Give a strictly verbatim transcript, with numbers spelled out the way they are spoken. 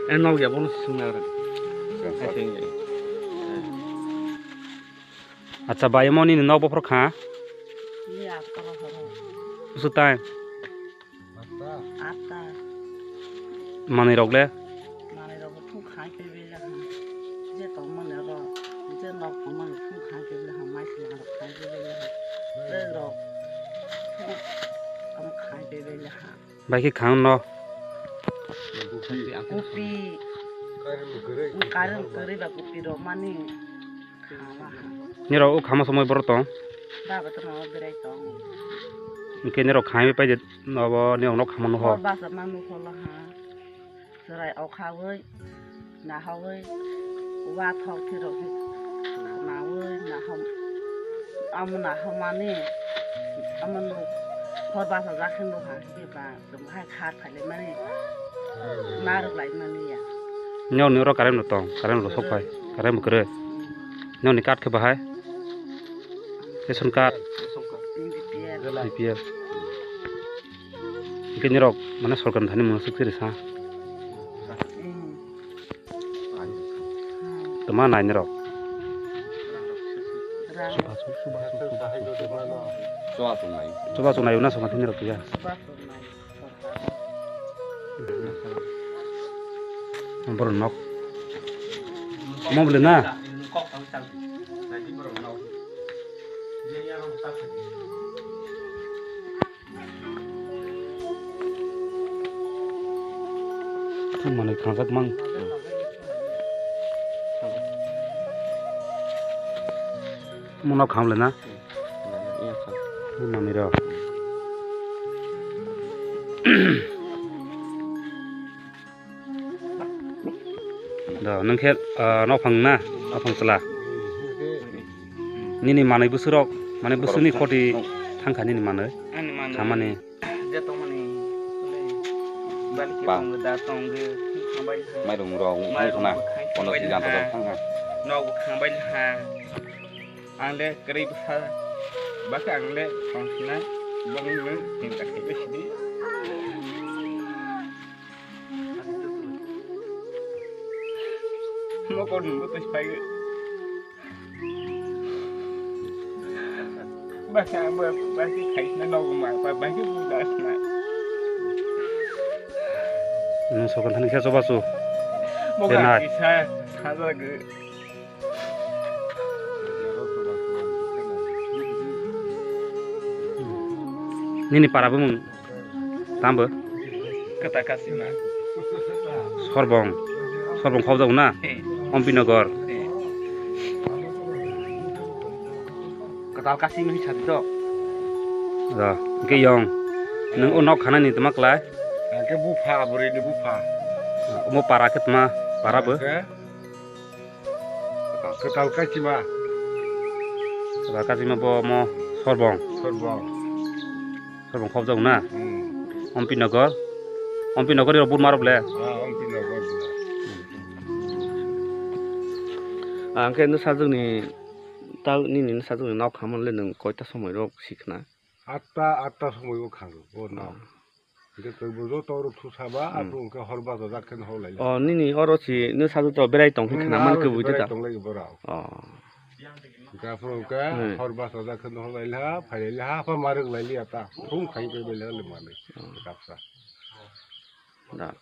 Eh, nok ya, bono sung na. Acha, bai mo nini nok bophor kha? Ni askoro horo. Usu time? Atta. Manwi rok le? Manwi rok bo thung khai pe bele ha. Je tong mani ro, je nok tong mani thung khai pe bele ha, mai sila rok khai pe bele ha. Tei rok thung am khai pe bele ha. Bai khe khang no. Kupi. Karin kwrwi ba kupi rok mani. Nirok o khama somoi borok tong? Baba to no berai tong. Hwnkhe nirok khamwi paide nobo nirok no khama nuho. Hor basa ma nuho laha. Chwrai okhawi, nahawi, wa thok thirok hi khnawi, naham, amo nahamani, amo nuk hor basa jakhe nukha hwnkhe ba. Chwng hai kha phailai mani, narwk lai mani ya. Nokni oro current rok tong, current rok sok phai, current bo kwrwi. Nokni card khe bahai? Ration card, B P L. B P L. Hwnkhe nirok mane sorkar ni thani mung suk siri sa. Hmm. Tama nai nirok. Chuba chunai. Chuba chunai una soma thini rok ya. Borok nok. Mo bole na. Manwi khangjak mang. Mano khamle na? Manwi rok. Do, nwng khe, ah, nophang na, nophang chwla. Nini manwi bwswrok, mane bwswkni khoti thangkha nini manwi? Ani manwi. Thamani. Je tongmani, bali khe tongo, da tongo, khambai ha. Mairung rok, wngkha na, kono si janta jok thangkha. Nok bo khambai ha. Ang le kwrwi bwsa, bakhe ang le tongsinai, bongni nwng chinta khaibaisinai. Nokorni bo twi phai. Bakhe ang bo, bakhe khaisna nogo ma, ba-, bakhe buda sna. Nwng sokon thani khe choba chu. Boga kisa sajagwi. Nini para bumung tambo? Kata kasima. Sorbong. Sorbong khobjak na? Eh. Ompinogor. Eh. Kata kasima hi sadi to. Ro, hwnkhe yong. Nwng o nok khanani tma klai? Hwnkhe bupha, aboroni bupha. Omo para khe tma? Para bo? Hwnkhe? Kwtal Kachima. Kwtal Kachima bo omo Sorbong. Sorbong. Sorbong khobjak na? Hmm. Ompinogor. Ompinogor ni rok buma rok le? Ah, Ompinogor buma. Ah, hwnkhe nwsajwkni, ta nini nwsajwkni nok khamani le nwng koita somoi rok sikna? Atta, atta somoi o khango, o nok. Ah. Hwnkhe twi bo joto oro thusaba, hmm, aphuru hwnkhe hor bachajak khe hor lai. O, nini oro si nwsajwk to berai tong khe khna man khe bui da. Berai tong lai borok. O. Hwnkhe aphuru hwnkhe, hmm, hor bachajak khe hor lai ha, phai lai ha, apha ma rwk lai liya ta. Thung khai pai bai lai manwi. O. Kapsa. Da.